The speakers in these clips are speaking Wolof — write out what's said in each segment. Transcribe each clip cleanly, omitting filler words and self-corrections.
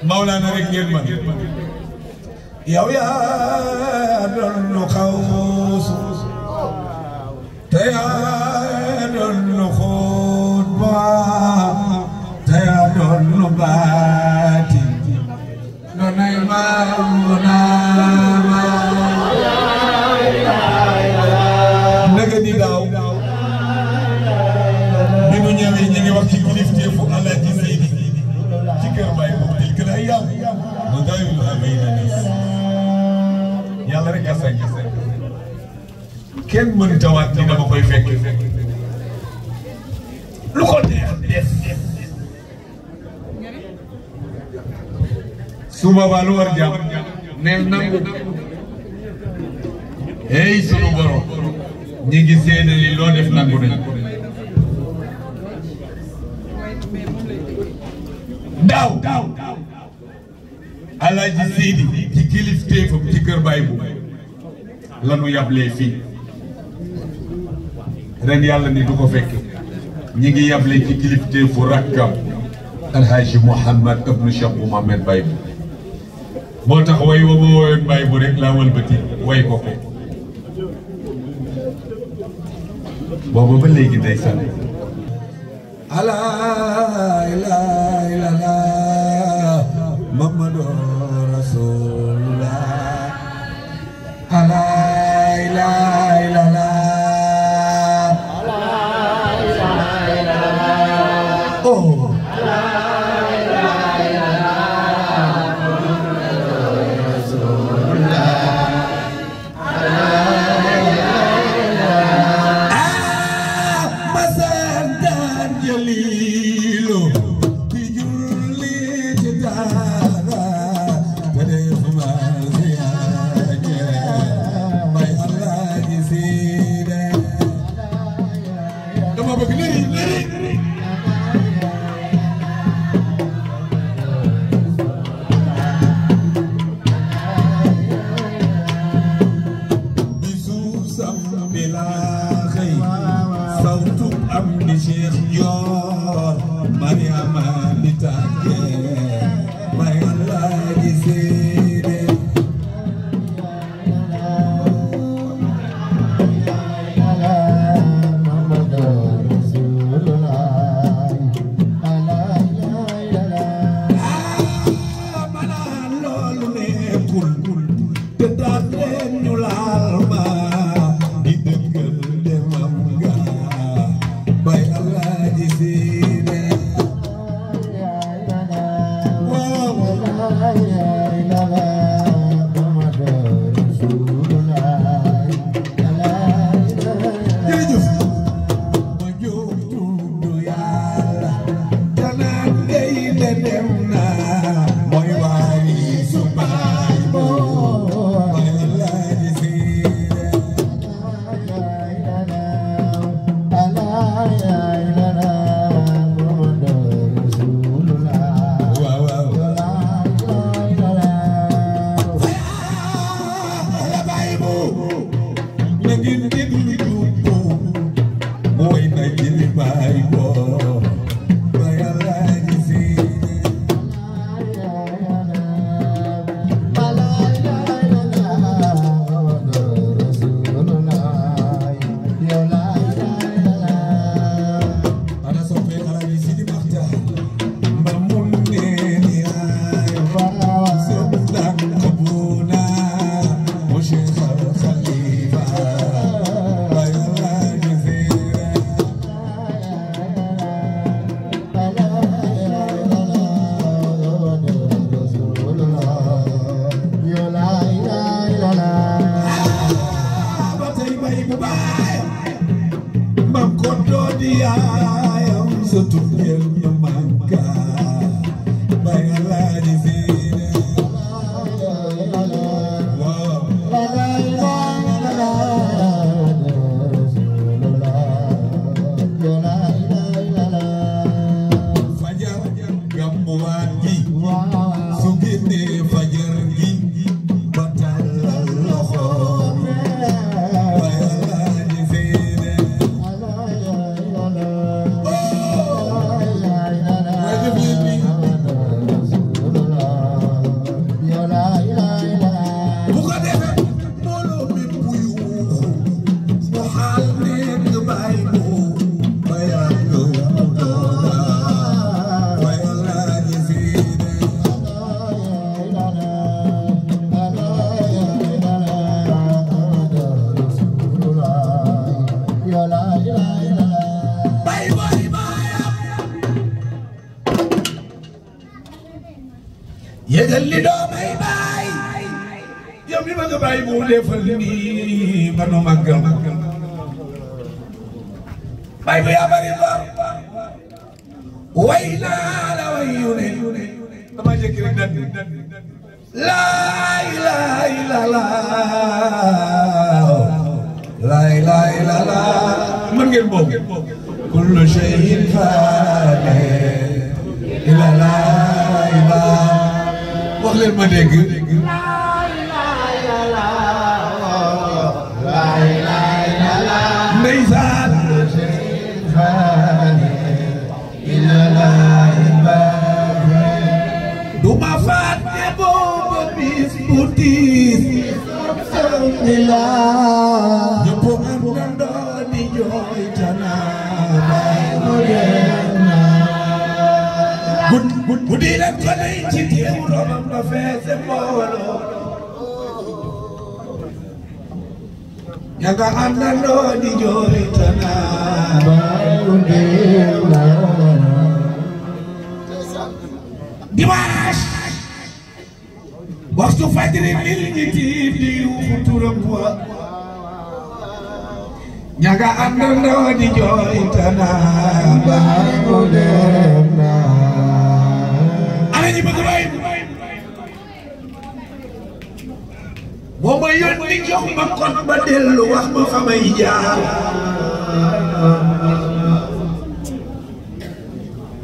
Maulana rek ngeen man yow yaa doon xawsu te yaa doon xutba te yaa doon baati doonay maamuna naka di daaw bi mu ñëwee ñu ngi wax ci kilifteefu Alaaji Seydi ci kër Baay boobu tilka al-ayyaam nudaawiluhaa bayna naas yàlla rek a sañ kenn mënut a waat ni dama koy fekk lu ko def su boobaa lu war jàmm neel nangu hey sunu borom ñi ngi seede li loo def nangu nañ daaw Alaaji Seydi ci kilifteefam ci kër Baay bu lanu yablee fii ren yàlla ni du ko fekk ñi ngi yable ci kilifteefu rakkam Alhaji Mouhamad ibnu Cheikh Mouhamed Baay bu moo tax way wa ma woyoon Baay bu rek laa wëlbati way ko ko boobu ba léegi day sànni ala ilaha illallah Muhammadu Rasulullah ala ilaha illallah oh yëgal li doomay baay yow mi bëgg baay bu defal nii ba nu màggal baay bu yaa bari bor way naa la way yu ne dama jëkki rek dan laa ilaaha illallaah laa ilaaha illallaah mën ngeen boobu kullu shay'in faani illa laa ilaaha wax leen ma dégg laa ilaaha illallaah laa ilaaha illallaah ndeysaan kullu shay'in faani illa laa ilaaha du ma fàtte boobu bis bu tiis alhamdulillah ñëpp àndandoo di jooy tanaa guddi leen ko nay ci teewu romam la feese mbooloo ña nga àndandoo di jooy tanaa dimanche waxtu fajri nit ñi tiit di yuuxu turam wa ña nga àndandoo di jooy tanaa baay mu dem na ana ñi bëgg baay moo ma yónni jox ma kon ba dellu wax ma fa may jaar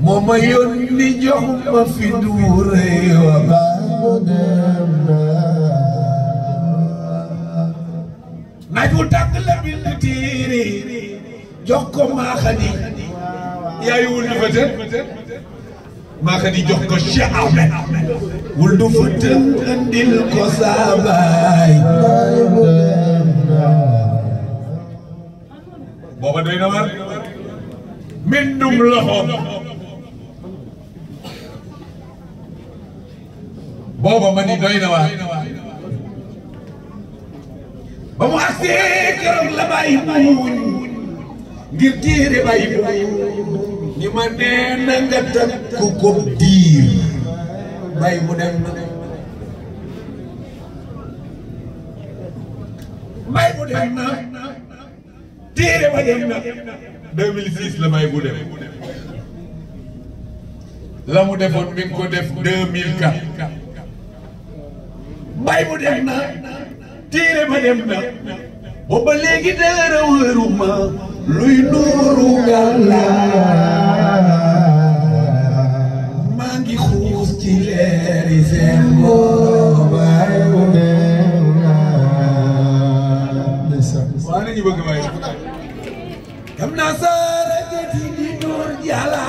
moo ma yónni jox ma fi duure wa baay mu dem na naaj wu tàng la bind tiiri jox ko Maaxadi yaay wul du fa tën Maaxadi jox ko Cheikh Ahmed wul du fa tën andil ko saabaay booba doy na war mbindum loxo booba ma ni doy na war ba mu agsee keroog la bàyyi muuñ ngir téere bàyyi muuñ ni ma nee na nga takku ko diir bàyyi mu dem na bàyyi mu dem na téere ba dem na 2006 la bàyyi mu dem la mu defoon mi ngi ko def 2004 bàyyi mu dem na téere ma dem na booba léegi dara wëruma luy nuuru Yàlla maa ngi xuus ci leeri seen booba mu dem na waa nañu bëgg may xam naa saara jëti di nuur Yàlla